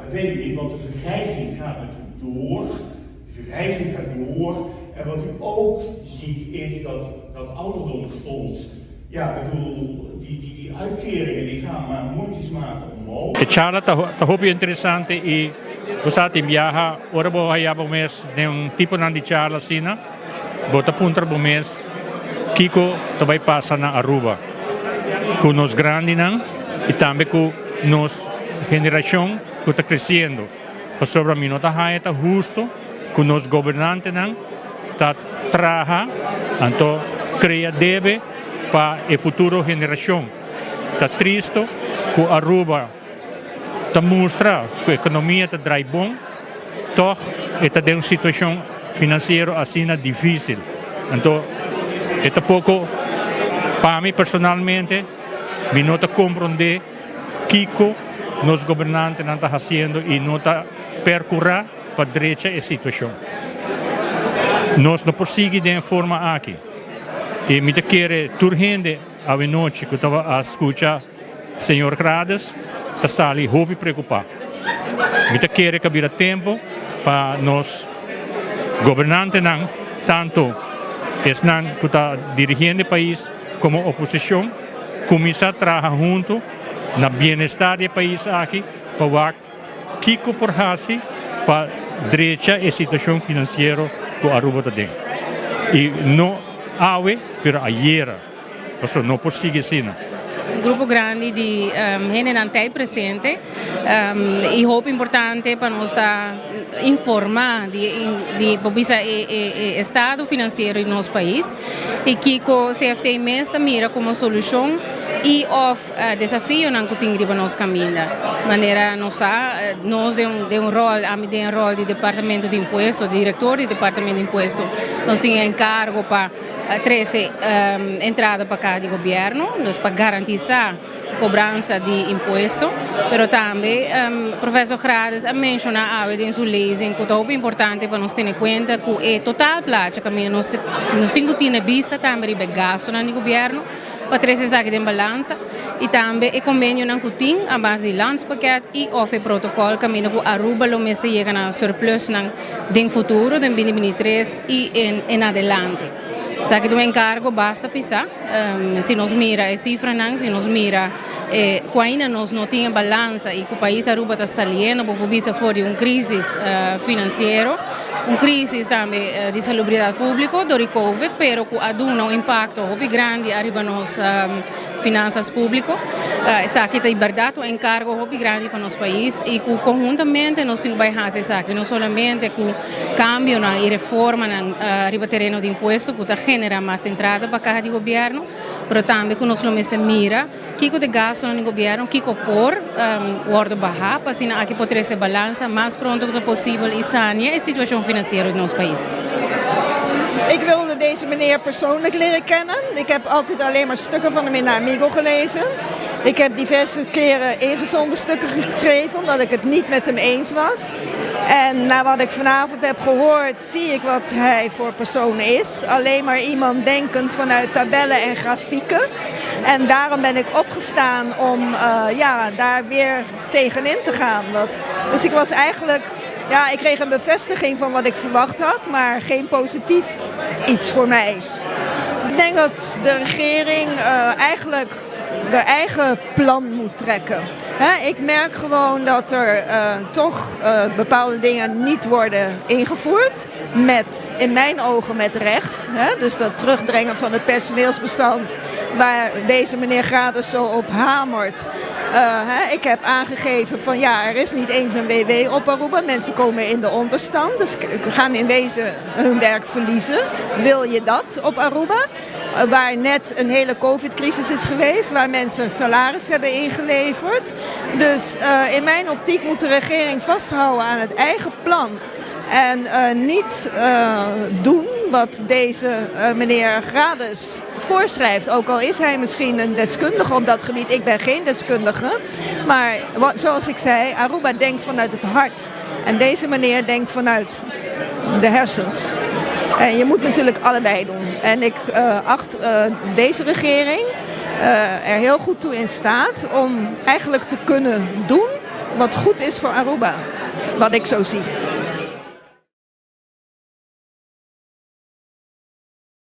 Dat weet ik niet, want de vergrijzing gaat natuurlijk door. De vergrijzing gaat door. En wat u ook ziet is dat dat ouderdomsfonds, ja, ik bedoel, die, die, die uitkeringen die gaan maar mondjesmaat omhoog. E charla ta hopi interesante y bo sa tin biaha ora bo haya bo mes den un tiponan di charla asina, bo ta puntra bo mes kico ta bay pasa na Aruba cu nos grandinan y tambe cu nos generacion cu ta creciendo. Pasobra mi no ta haya ta husto cu nos gobernantenan ta traha anto crea debe pa e futuro generacion. Ta tristo cu Aruba ta mustra cu economia ta draai bon, toch e ta den un situacion financiero asina dificil. Anto e ta poco pa mi personalmente mi no ta compronde kico nos gobernantenan ta haciendo y no ta percura pa drecha e situacion. Nos no por sigui den e forma aki y mi ta kere tur hende awenochi cu ta a scucha Señor Grades ta sali hopi preocupa. Mi ta kere cu a bira tempo pa nos gobernantenan, tanto esnan cu ta dirigiendo e pais como oposicion, cuminsa traha hunto na bienestar di e pais aki pa wak Kiko por hasi pa drecha e situacion financiero cu Aruba ta den? Y no awe, pero ayera, pasobra no por sigui asina. Un grupo grandi di hendenan ta ei presente y hopi importante pa nos ta informa di por bisa e estado financiero di nos pais y kico CFT mes ta mira como solucion y of Desafionan ku tin riba nos kaminda. Manera nos sa, nos den un den un ròl, ami den e ròl di Departamento di Impuesto, direktor di Departamento di Impuesto, nos tin e enkargo pa trese entrada pa kaha di gobièrnu, dus pa garantisá kobransa di impuesto. Pero tambe Profesor Grades a menshoná awe den su lezing ku ta hopi importante pa nos tene kuenta ku e total placha kaminda nos nos tin ku tene bista tambe riba e gastunan di gobièrnu. Pa trese esaki den balansa y tambe e convenionan cu tin a base di landspakket y of e protocol caminda cu Aruba lo mester yega na surplusnan den futuro den bini bini tres y en adelante. Esaki ta un encargo basta pisa si nos mira e cifranan, si nos mira cu ainda nos no tin e balansa y cu pais Aruba ta saliendo bo por bisa for di un crisis financiero. Un crisis tambe di salubridad publico dor di covid pero cu a duna un impacto hopi grandi ariba nos finanzas publico. Esaki ta di berdad un encargo hopi grandi pa nos pais y cu conhuntamente nos tin cu bay haci esaki no solamente cu cambionan y reformanan riba tereno di impuesto cu ta genera mas entrada pa caha di gobierno pero tambe cu nos lo mester mira Kiko ta e gastunan di gobierno? Kiko por wordo baha pa asina aki por trece balansa mas pronto ku ta posibel y sania e situacion financiero di nos pais? Ik wilde deze meneer persoonlijk leren kennen. Ik heb altijd alleen maar stukken van hem in de Amigo gelezen. Ik heb diverse keren ingezonden stukken geschreven omdat ik het niet met hem eens was. En na wat ik vanavond heb gehoord zie ik wat hij voor persoon is. Alleen maar iemand denkend vanuit tabellen en grafieken. En daarom ben ik opgestaan om uh, ja, daar weer tegenin te gaan. Dat, dus ik was eigenlijk, ja, ik kreeg een bevestiging van wat ik verwacht had, maar geen positief iets voor mij. Ik denk dat de regering uh, eigenlijk haar eigen plan moet trekken. ik merk gewoon dat er uh, toch uh, bepaalde dingen niet worden ingevoerd. Met, in mijn ogen met recht. Dus dat terugdringen van het personeelsbestand waar deze meneer Grades zo op hamert. Uh, ik heb aangegeven van ja, er is niet eens een WW op Aruba. Mensen komen in de onderstand, dus gaan in wezen hun werk verliezen. Wil je dat op Aruba? Waar net een hele COVID-crisis is geweest, waar mensen salaris hebben ingeleverd. Dus uh, in mijn optiek moet de regering vasthouden aan het eigen plan. En uh, niet uh, doen wat deze meneer Grades voorschrijft. Ook al is hij misschien een deskundige op dat gebied. Ik ben geen deskundige. Maar wat, zoals ik zei, Aruba denkt vanuit het hart. En deze meneer denkt vanuit de hersens. En je moet natuurlijk allebei doen. En ik uh, acht uh, deze regering uh, er heel goed toe in staat om eigenlijk te kunnen doen Wat goed is voor Aruba. Wat ik zo zie.